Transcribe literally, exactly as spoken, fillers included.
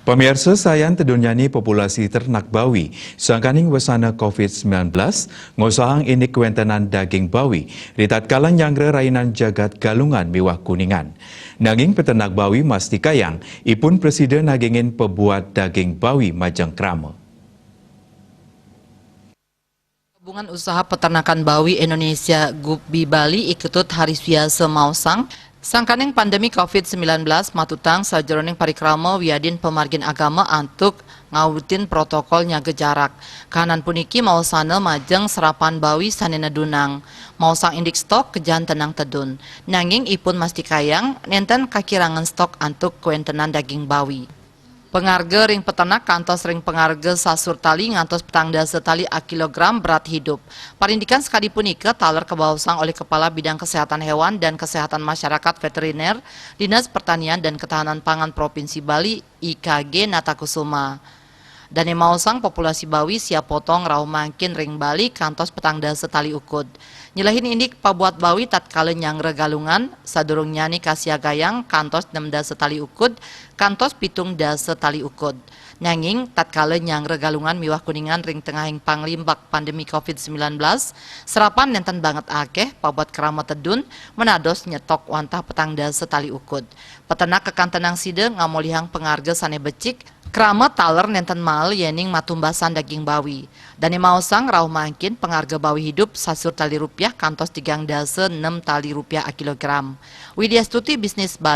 Pamiarsa, sayan tedun nyani populasi ternak bawi sangkaning wesana covid sembilan belas ngosahang indik kwentenan daging bawi ri tatkala nyanggra rainan jagat Galungan miwah Kuningan. Nanging peternak bawi mastikayang ipun prasida nagingin pebuat daging bawi majeng krama. Gabungan Usaha Peternakan Bawi Indonesia, GUPBI, Bali, I Ketut Harisuiasa maosang, sangkaning pandemi covid sembilan belas matutang sajeroning parikrama wiadin pamargin agama antuk ngawutin protokol nyaga jarak. Kahanan puniki maosana majeng serapan bawi sane nedunang. Maosang indik stok kajantenang tedun. Nanging ipun mastikayang nenten kakirangan stok antuk kwentenan daging bawi. Pangarga ring peternak kantos ring pangarga sasur tali ngantos petang dasa tali a kilogram berat hidup. Parindikan sakadi punika taler kabaosang olih Kepala Bidang Kesehatan Hewan dan Kesehatan Masyarakat Veteriner, Dinas Pertanian dan Ketahanan Pangan Provinsi Bali, I K G Natakusuma. Dane maosang populasi bawi sia potong rauh mangkin ring Bali kantos petang dasa tali ukud. Nyelehin indik pabuat bawi tatkala nyanggra Galungan, sadurung nyani kasiagayang kantos nem dasa tali ukud, kantos pitung dasa tali ukud. Nanging, tatkala nyanggra Galungan miwah Kuningan ring tengahing panglimbak pandemi covid sembilan belas, serapan nenten banget akeh pabuat krama tedun, menados nyetok wantah petang dasa tali ukud. Peternak kakantenang sida ngamolihang pangarga sane becik, krama taler nenten mael yening matumbasan daging bawi. Dane maosang rauh mangkin pangarga bawi hidup sasur tali rupiah kantos tigang dasa nem tali rupiah a kilogram. Widya Stuti, Bisnis Bali.